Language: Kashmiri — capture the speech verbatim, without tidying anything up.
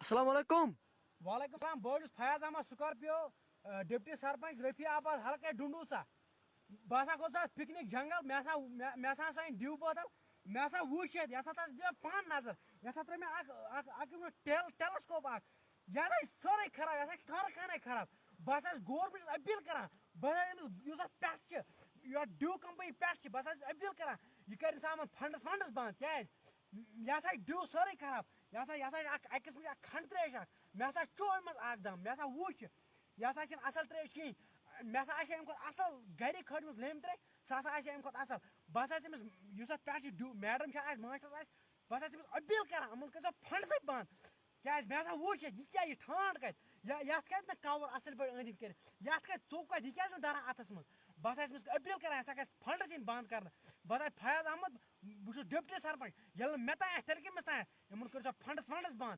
السلام علیکم۔ وعلیکم السلام، بہٕ حظ چھُس فیاض احمد سکارپیو، ڈپٹی سرپنچ رفیع آباد حلقہ ڈنڈوسا۔ بہٕ ہسا گوٚژھ آز پکنک جنگل، مےٚ ہسا مےٚ مےٚ ہسا ہسا أنۍ ڈیو بوتل۔ مےٚ ہسا وُچھ یتھ، یہِ ہسا تتھ دِوان پانہٕ نظر۔ یہِ ہسا ترٲے مےٚ اکھ اکھ اکھ یِمن ٹیل ٹیلسکوپ اکھ۔ یہِ ہسا چھُ سورُے خراب، یہِ ہسا چھُ کارخانے خراب۔ بہٕ ہسا چھُس گورمنٹس اپیل کران، بہٕ ہسا أمِس یُس اتھ پٮ۪ٹھ چھِ، یتھ ڈیو کمپنی پٮ۪ٹھ چھِ، بہٕ ہسا چھُس اپیل کران، یہِ کرِ سا یِمن فنڈس فنڈس بند۔ کیازِ؟ یہِ ہسا چھُ ڈیو سورُے خراب۔ یہِ ہسا یہِ ہسا چھُ اکھ اکہِ قٕسمٕچ اکھ کھنڈ تریش اکھ۔ مےٚ ہسا چوو أمۍ منٛز اکھ دم، مےٚ ہسا وُچھ یہِ۔ یہِ ہسا چھِنہٕ اصل تریش کِہینۍ۔ مےٚ ہسا آسہِ ہے امہِ کھۄتہٕ اصل گرِ کھٲجمٕژ لیمبۍ تریش، سۄ ہسا آسہِ ہے امہِ کھۄتہٕ اصل۔ بہٕ ہسا چھُس أمِس یُس اتھ پٮ۪ٹھ چھِ ڈیو میڈم چھِ آسہِ ماسٹر آسہِ، بہٕ ہسا چھُس أمِس اپیل کران، یِمن کٔرۍ زیو فنڈسٕے بند۔ کیازِ مےٚ ہسا وُچھ یہِ، یہِ کیٛاہ یہِ ٹھانڈ کتہِ؟ یا یتھ کتہِ نہٕ کور اصل پٲٹھۍ أنٛدۍ أنٛدۍ کٔرِتھ؟ یتھ کتہِ ژوٚک کتہِ؟ یہِ کیٛازِ نہٕ دران اتھس منٛز؟ بہٕ ہسا چھُس أمِس اپیل کران، ہسا گژھِ فنڈس یِنۍ بند کرنہٕ۔ بہٕ ہسا چھُس فیاض احمد، بہٕ چھُس ڈپٹی سرپنچ، ییٚلہِ نہٕ مےٚ تام آسہِ، تیٚلہِ کٔمِس تام آسہِ؟ یِمن کٔرۍ سا فنڈس فنڈس بند۔